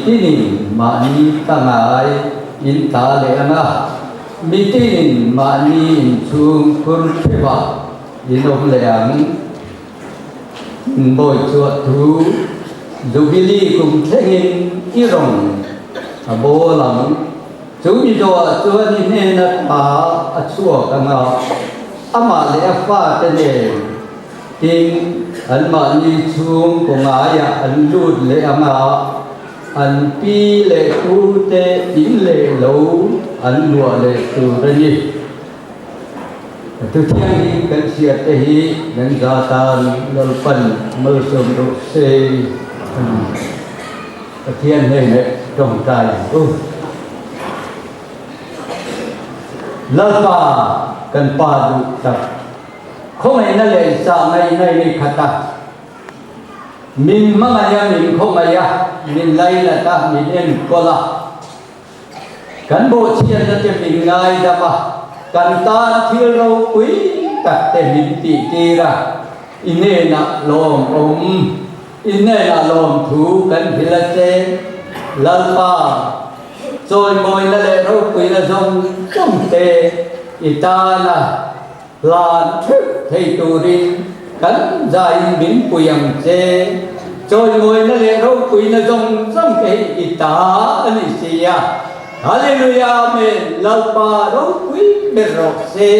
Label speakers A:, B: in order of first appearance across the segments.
A: tinin mahni tangai in ta leh ang a, mi tinin mahni inchhung khur theuhah in awm leh ang. Bawi chuah thu Jubilee kum thlengin i rawn a bawl ang. Chu mi dawhah chuan i hnena tha a chhuak ang a, amah leh a fate nen tin anmahni chhung kaw ngaiah an lut leh ang a, an pi leh pute in leh lo an luah leh tur a ni. Thu thianghlim kan hriat te hi kan za tan Lalpan malsawm rawh se. Pathian hnenah tawngtai ang u. Lalpa kan Pa duh tak, khawngaihna leh zahngaihna in i khat a, min hmangaih a, min khawngaih a, min lainat a, min enkawl a, Kan bawhchhiatna te min ngaidam a, kan tan thil ropui tak te min tihtir a, i hnenah lawmawm, i hnenah lawmthu kan hrilh a che. Lalpa, chawimawina leh ropuina zawng zawng te i tana hlan theuh thei turin kan zaiin min pui ang che. Chawimawina leh ropuina zawng zawng te hi i ta a ni si a. Hallelujah Amen Lalpa ropui ber rawh se.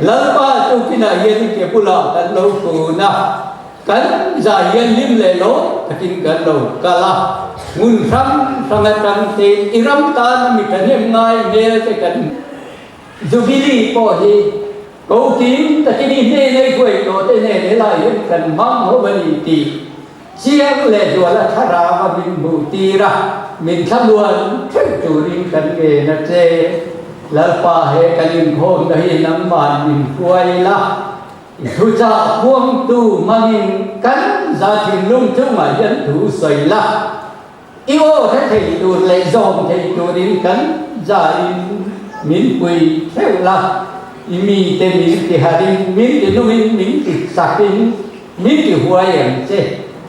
A: Lalpa chu kinah hian i ke bulah kan lo kun a, kan zai hian hlim leh lawm takin kan lo kal a. Hmun hrang hrang atang tein i ram tana mi thahnem ngai hmel te kan Jubilee pawh hi ko kim takin i hnen ei huai tawh te nen helai hian kan hmang ho a ni tih chiang leh zuala thlarau a min hmuh tir a, min thlamuan theuh turin kan ngen a che. Lalpa he kan inkhawmna hi nangman min hruai la, i thuchah khuangtu hmangin kan za thinlung chungah hian thu sawi la. I aw hre thei tur leh zawm thei turin kan zaiin min pui theuh la, i mite min ti harin, min ti nungin, min ti chakin, min ti huai ang che.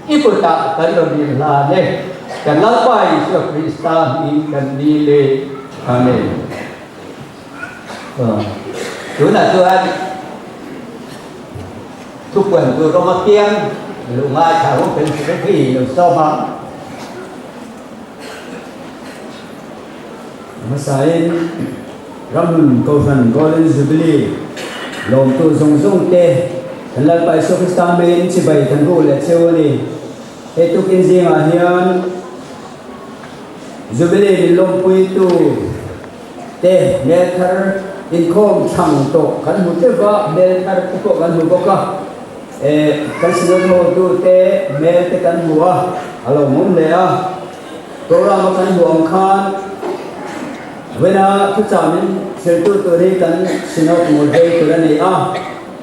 A: I kutah kan rawn inhlan e, kan Lalpa Isua Krista hming kan dil e. Amen. Tunah chuan thupuan tur rawng apiang lo ngaithla ho kan secretary lo sawm a.
B: Hmasain Ramhlun Kohhran Golden Jubilee lawmtu zawng zawng te kan Lalpa Isua Krista hmingin chibai kan ru leh cheu a ni. He tukin zingah hian Jubilee min lawmpuitu te hmel thar inkhawm thlang tawh kan hmu teuh va, hmel thar te pawh kan hmu bawk a, eh kan synod hotu te hmel te kan hmu a, a lo mawm hle a. Program a kan hmu ang khan vawiina thuchah min hrilhtu tur hi kan synod moderator a ni a,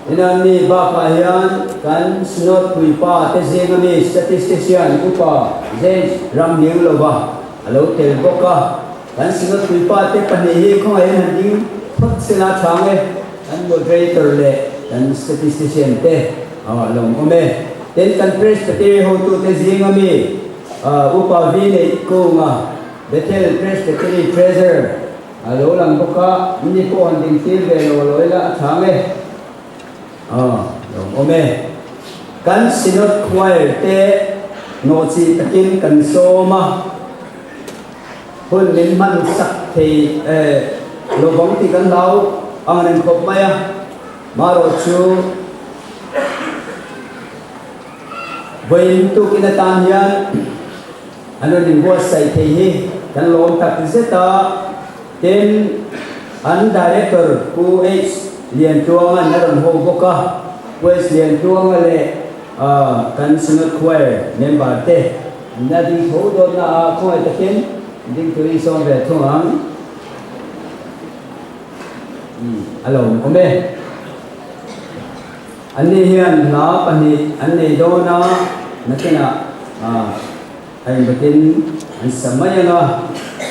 B: ina mi bakah hian kan synod puipa te zinga mi statistician upa James Ramngianglova a lo tel bawk a. Kan Synod puipa te pahnih hi khawngaihin han ding phawt sela chhang e, kan moderator leh kan statistician te a lawm awm e. Tin, kan Presbytery hotute zinga mi Upa Vi Neih Kunga, Bethel Presbytery Treasurer a lo lang bawk a, ni pawh han ding tir ve lo lo ila a chhang e, a lawm awm e. Kan Synod Choir te nawhchih takin kan sawm a. Hun min hman sak thei lovang tih kan hlau ang reng khawp mai a, marawh chu vawiin tukin atan hian an rawn inbuatsaih thei hi kan lawm tak zet a, tin an Director Pu H Liantluanga'n a rawn ho bawk a, Pu H Liantluanga leh kan Synod Choir member te. Na ding tho dawtna a khawngaih takin ding turin sawm ve thung ang. A lo awm e. Anni hian hla pahnih an nei dawn a, nakinah a inbatin an sa mai ang a.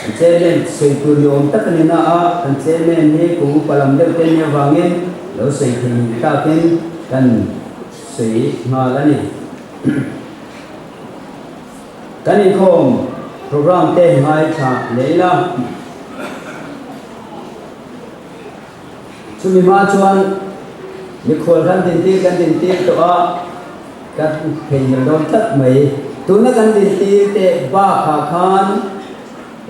B: An chairman sawi tur ni awm tak a ni na a, kan chairman hi kum upa lam deuh te nia vangin lo sawi thei takin kan sawi nghal a ni. Kan inkhawm. Program te ngaithla leh ila. Chumi hma chuan mikhual kan dintir kan dintir tawh a, kan theihnghilh dawn tlat mai. Tuna kan dintir te bakah khan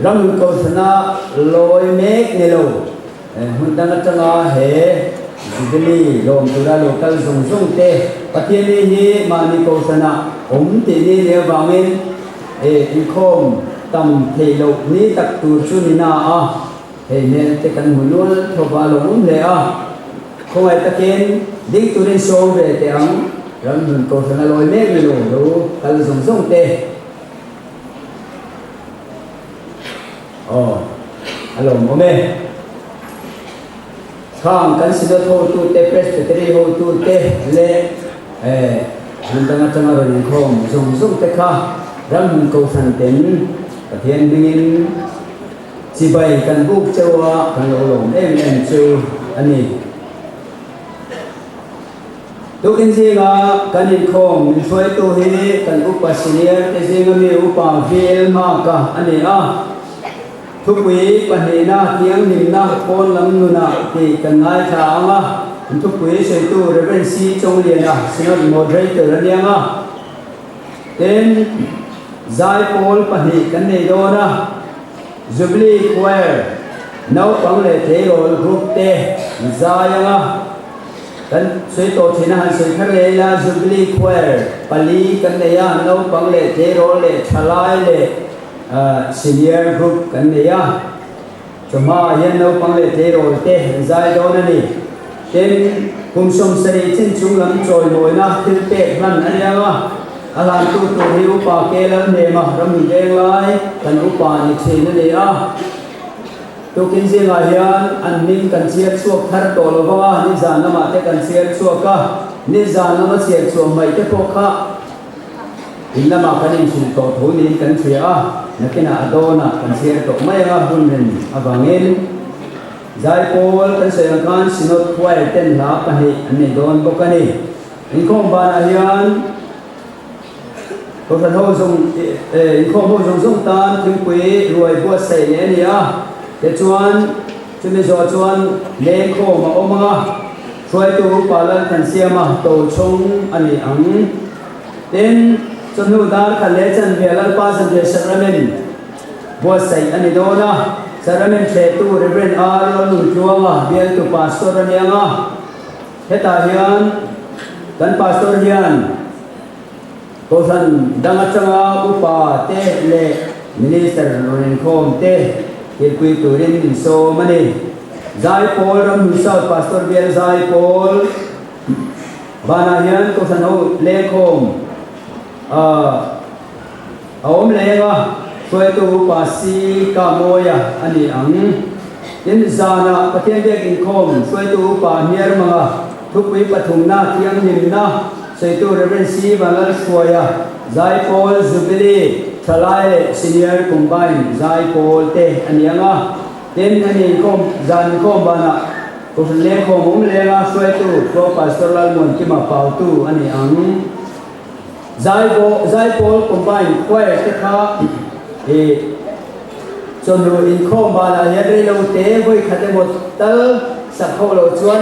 B: ram kohhrana lawi mek ni lo, hmun dang atanga he Jubilee lawm tura lo kal zawng zawng te Pathianni hi mahni kohhrana awm tih ni leh avangin inkhawm tam theih loh ni tak tur chu ni na a. Hei hmel te kan hmu nual thawp a lo awm hle a, khawngaih takin ding turin sawm ve teh ang, ramhlun kohhran a lawi mek ni lo lo kal zawng zawng te. Aw, a lawmawm e. Khang kan Synod hotute, Presbytery hotute leh hmun dang atanga rawn inkhawm zawng zawng te kha ramhlun kohhran ten Pathian hmingin Chibai kan buk cheu a, kan lo lawm em em chu a ni. Tukin zinga kan inkhawm min hruaitu hi kan upa senior te zinga mi upa VL Maka a ni a. Thupui pahnihna thianghlimna pawn lam nunah tih kan ngaithla ang a, thupui sawitu Rev. C. Chawngliana Synod Moderator a niang a. Tin, zaipawl pahnih kan nei dawn a, Jubilee Choir, naupang leh tleirawl group te zai anga kan sawi tawh thin a, han sawi thar leh ila, Jubilee Choir pali kan nei a, naupang leh tleirawl leh thalai leh senior group kan nei a. Chawhma hian naupang leh tleirawl te an zai dawn a ni. Tin, kum 70 chin chung lam chawimawina thil pek hlan a ni ang a, a hlantu tur hi Upa Ke Lalhnema ram veng lai kan upa ni thin a ni a. Tukin zingah hian an hming kan chhiar chhuak thar tawh lo vang a, nizan lamah te kan chhiar chhuak a, nizan lama chhiar chhuah hmaih te pawh kha In lamah kan inhrilh tawh tho niin kan hria a, nakinah a dawnah kan chhiar tawh mai anga hun reng avangin Zaipawl kan sawi ang khan Synod Choir ten hla pahnih an nei dawn bawk a ni. Inkhawm banah hian Kohhran ho zawng inkhawm ho zawng zawng tan thingpui ruai buatsaih leh a ni a, tichuan chumi zawh chuan lengkhawm a awm ang a, hruaitu Upa Lalthansiama Tochhawng a ni ang. Tin, chawhnu dar khat leh chanve Lalpa Zanriah Sacrament buatsaih a ni dawn a, Sacrament thlehtu Rev. R. Lalnuntluanga bialtu Pastor a ni ang a, hetah hian kan Pastor hian Kohhran dang atanga upa te leh Minister rawn inkhawm te thilpui turin min sawm a ni. Zaipawl Ramhnu South Pastor Bial Zaipawl. Vanah hian Kohhran ho lengkhawm a awm leng a, hruaitu Upa Si Ka Mawia a ni ang. Tin, zanah Pathian biak inkhawm hruaitu Upa Hniarmanga thupui pathumna thianghlimna sawitu Rev. Si Vanlalhruaia Zaipawl Jubilee Thalai leh Senior Combined Zaipawl te a ni ang a. Tin, a ni inkhawm zan inkhawm vanah Kohhran lengkhawm awm lenga hruaitu Pro Pastor Lalmuankima Pautu a ni ang. Zaipawl Combined Choir te kha i chawhnu inkhawm banah hian reilo te vawi khat emaw tal sak ho loh chuan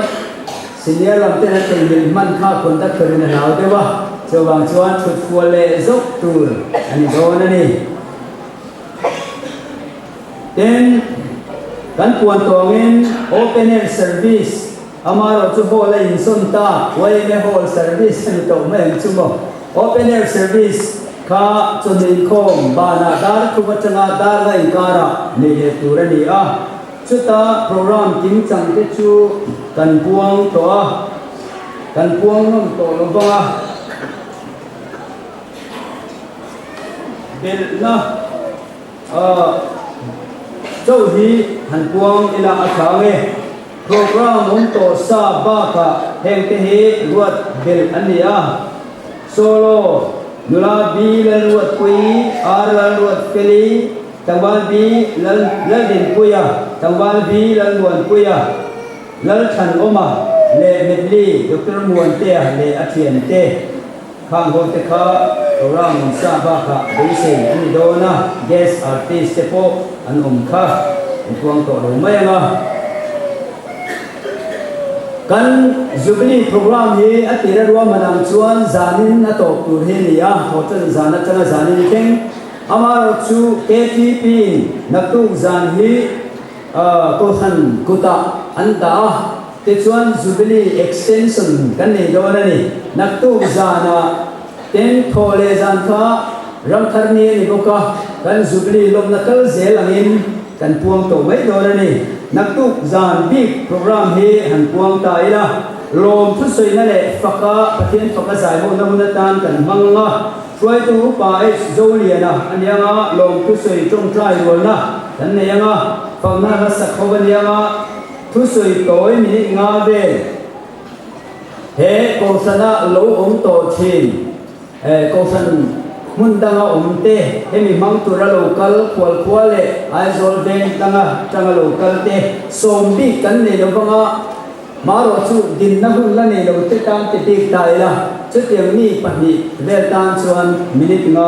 B: senior lam ten an theihnghilh hman kha conductor in a hlau deuh a, chuvang chuan thut fual leh zawk tur a ni dawn a ni. Tin, kan puan tawngin Open Air Service, amaherawhchu hall a insawn ta, YMA Hall Service a ni tawh mai ang chu maw. Open Air Service kha chawhnu inkhawm banah dar thum atanga dar la inkarah nei leh tur a ni a. Chuta program kimchang te chu kan puang tawh a, kan puang nawm tawh lo vang a. Belhna. Chauh hi han puang ila a tha nge? Program awm tawh sa bakah hengte hi ruat belh an ni a. Solo, Nula B Lalruatpuii, R Lalruatfeli, Tlangval B Lal Laldinpuia, Tlangval V Lalmuanpuia, Lalthlanawma leh Medley Doctor Muantea leh a thiante. Khang ho te kha program awm sa bakah beisei a ni dawn a, guest artist te pawh an awm kha an puang tawh lo mai ang a. Kan Jubilee program hi a tira ruahman ang chuan zanin a tawp tur hi a ni a, thawhtan zan atanga zanin thleng. Amaherawhchu KTP in naktuk zan hi Kohhran kutah an dah a, tichuan Jubilee extension kan nei dawn a ni. Naktuk zanah ten thaw leh zan kha ramthar ni a ni bawk a, kan Jubilee lawmna kal zel angin kan puang tawh mai dawn a ni. Naktuk zan bik program hi han puang ta ila, lawm thusawina leh faka Pathian faka zaihawhna hun atan kan hmang ang a. Hruaitu Upa H. Zoliana a ni ang a, lawmthusawi tawngtai rualna kan nei ang a, fakna hla sak ho a ni ang a, thusawi tawi minute nga vel he Kohhrana lo awm tawh thin, Kohhran hmun danga awm te, hemi hmang tura lo kal khual khua leh Aizawl veng danga tanga lo kal te sawm bik kan nei lo vang a, Marawh chu dinna hun la nei lo te tan ti bik ta ila, chutiang mi pahnih vel tan chuan minute nga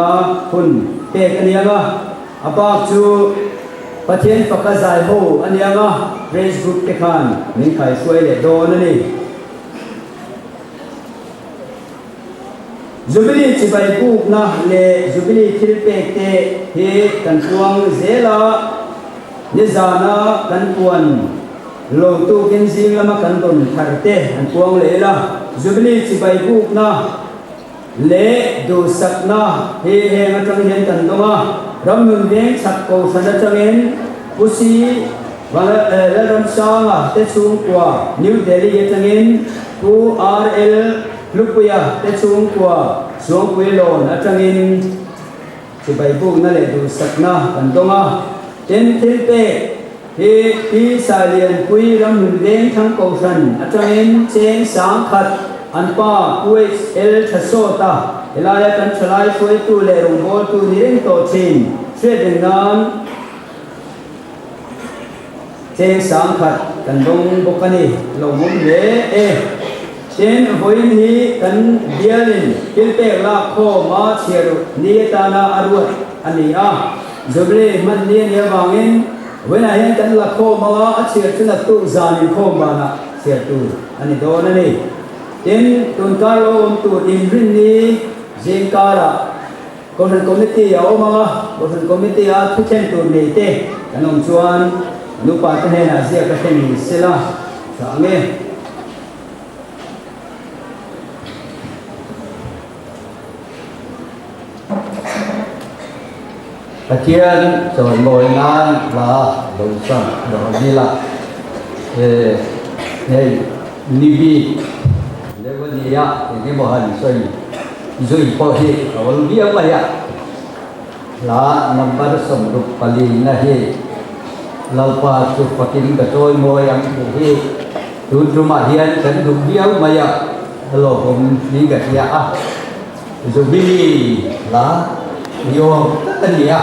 B: hun pek a niang a, a bak chu Pathian faka zai ho a niang a, praise group te khan min khaihruai leh dawn a ni. Jubilee chibai bukna leh Jubilee thilpek te hi kan puang zel a, nizana kan puan lo tukin zing lama kan rawn thar te an puang leh ila. Jubilee chibai bukna leh duhsakna hi heng atang hian kan dawng a, Ramnun veng chhak kohhran atangin Pu Si Lalramsanga te chhungkua New Delhi atangin Pu RL Hlupuia te chhungkua Suangpuilawn atangin chibai bukna leh duhsakna kan dawng a. Tin, thil pek hi Pi Sailianpui Ramhlun Vengthlang Kohhran atangin cheng 10,000 an pa Pu HL Thasawta helaia kan thalai hruaitu leh rawngbawltu ni reng tawh thin hriat reng nan Cheng 10,000 kan dawng bawk a ni, lawmawm hle e. Tin, vawiin hi kan bialin thil pek lak khawm a chhiar ni atana a ruat a ni a. Jubilee hman ni a nih avangin vawiinah hian kan la khawm anga a chhiar chu naktuk zan inkhawm banah chhiar tur a ni dawn a ni. Tin, tunkar lo awm tur inrinni zingkarah Kohhran Committee a awm ang a, Kohhran Committee a thu thlen tur nei te kan awm chuan nupa te hnenah ziak a thlen sela tha ang e.
A: Pathian chawimawi nan hla lo sam dawn ila hei ni bik deuh a nia engemaw han sawi. Zui pawh hi a awl viau mai a, hla number 64 na hi Lalpa chu fakin ka chawi mawi ang tih hi tun tumah hian kan duh viau mai a, a lawmawm niin ka hria a. Jubilee hla ni awm tak a ni a,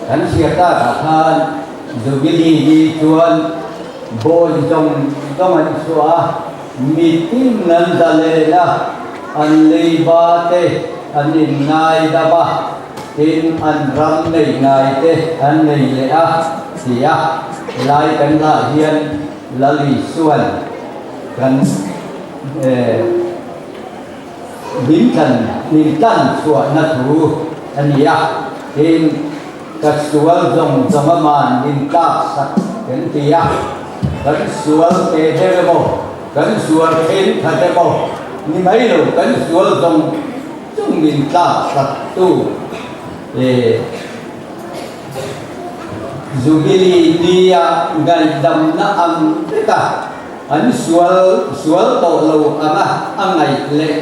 A: kan hriat takah khan Jubilee ni chuan bawi zawng zawng an chhuah a, Mitin an zalen a, an leiba te an inngaidam a, tin an ram nei ngai te an nei leh a, ti a. Helai kan lah hian Lal Isuan kan min tlan min tlan chhuahna thu a ni a, tin ka sual zawng zawng aman min tlak sak kan ti a. Kan sual te deuh emaw, kan sual thenkhat emaw ni mai lo, kan sual zawng zawng min tlak sak tu Jubilee nia ngaihdamna ang veka an sual sual tawh lo anga a ngaih leh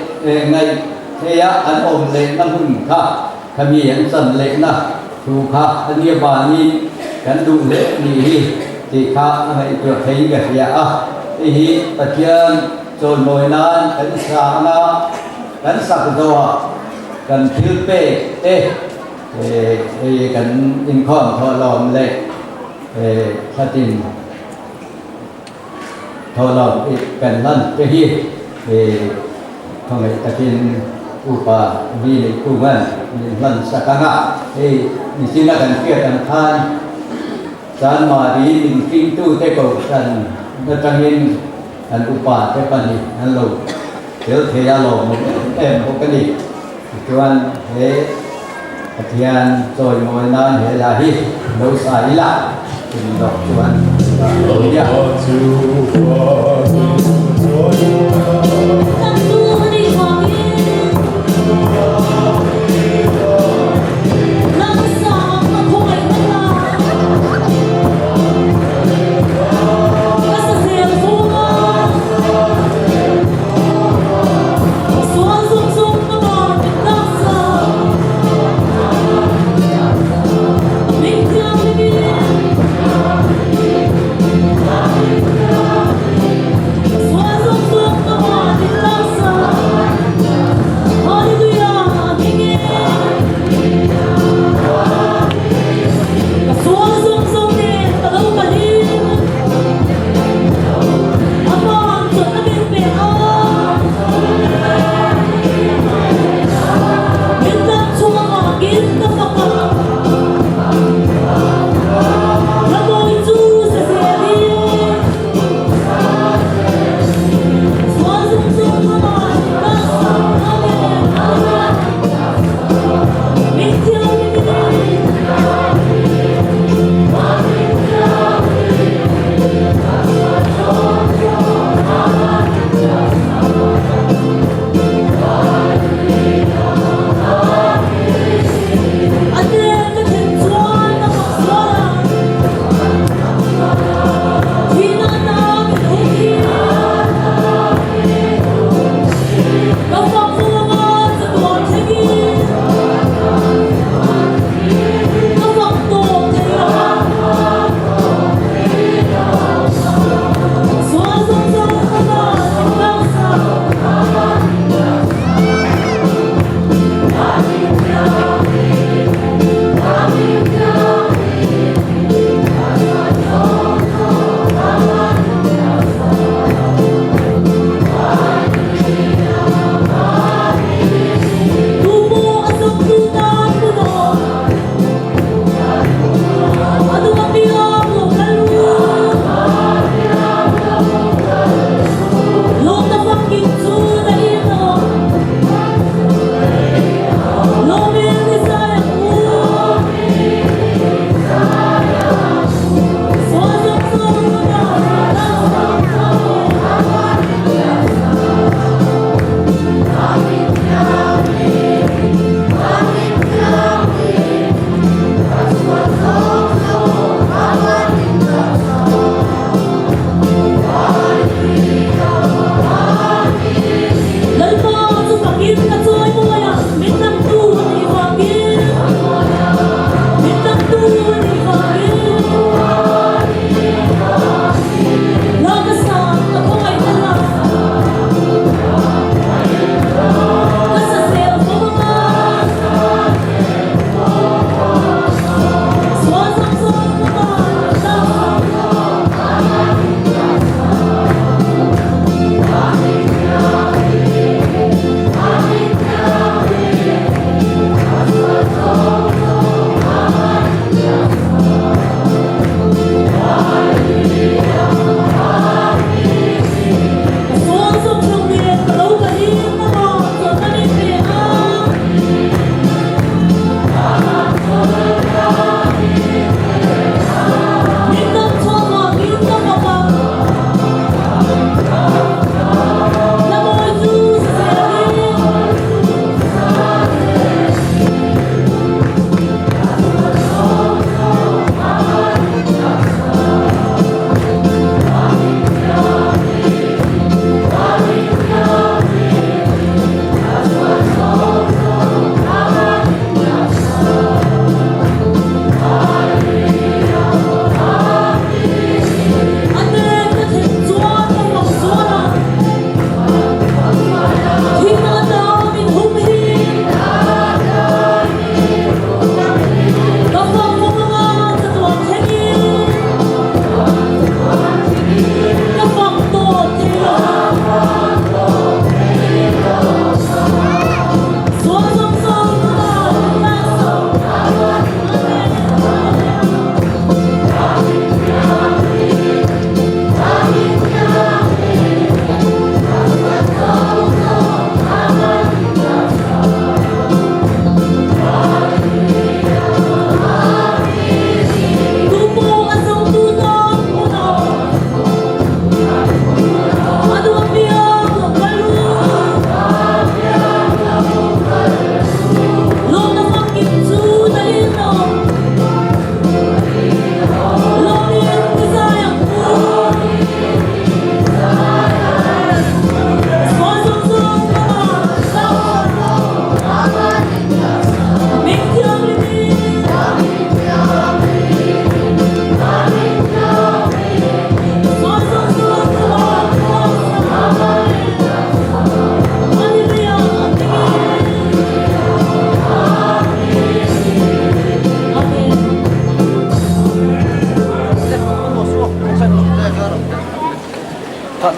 A: ngaih theia an awm lehna hmun kha khami an chan lehna thu kha a nia vangin kan duh hle nih hi tih kha a ngaihtuah theiin ka hria a. Hei hi Pathian chawimawi nan kan sa anga kan sak zawhah kan thil pek te hei kan inkhawm thawhlawm leh thlatin thawhlawm kan hlan te hi khawngaih takin. Upa mi leh kungan min hlan sak ang a, hei nichina kan hriat ang khan Chanmari min hringtute kohhran atangin kan upa te pahnih an lo tel thei a lawmawm em em bawk a ni. Tichuan he Pathian chawimawi nan he hla hi lo sa ila chumi lawk chuan ka lo nia.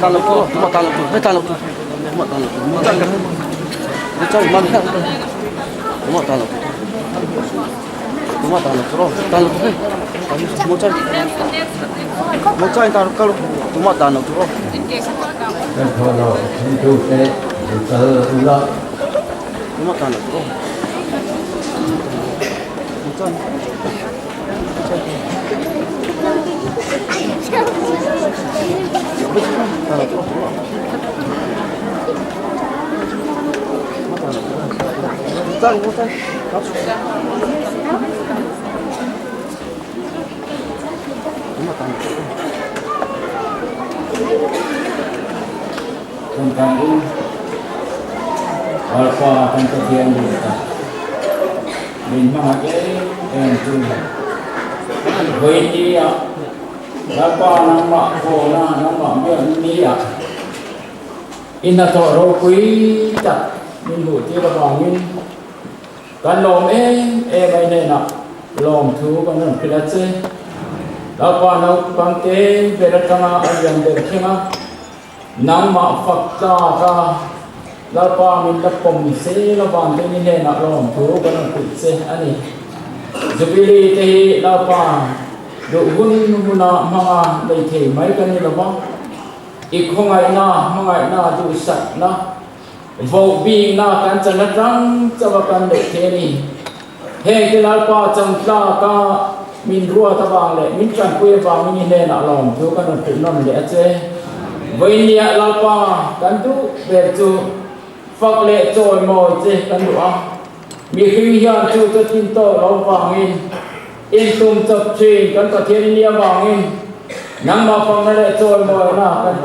A: Kan thaw lo thingtu te kal ula. Kan u Lalpa kan Pathian duh tak min hmangaih em em chu vawi nia Lalpa nangmah khawna nangmah biak nia i hnathawh ropui tak min hmuh tir avangin Kan lawm em em a hnenah lawmthu kan rawn hrilh a che. Lalpa naupang te ber atanga a lian ber thleng a, nangmah fak tlak a, Lalpa min la pawm zel avang te ni hnenah lawmthu kan rawn hrilh che a ni. Jubilee te hi Lalpa duh hun huna hmanga nei thei mai kan ni lova, i khawngaihna, hmangaihna, duhsakna, Vohbikna kan chan atang chauh a kan neih thei a ni. Heng te Lalpa chang tlak a min ruat avang leh min tanpui avangin i hnenah lawmthu kan rawn hrilh nawn leh a che. Vawiinniah Lalpa kan duh ber chu fak leh chawimawi che kan duh a. Mihring hian chu chu tin tawk lo vangin intum chawp thin kan Pathian i nih avangin nangmah fakna leh chawimawina kan.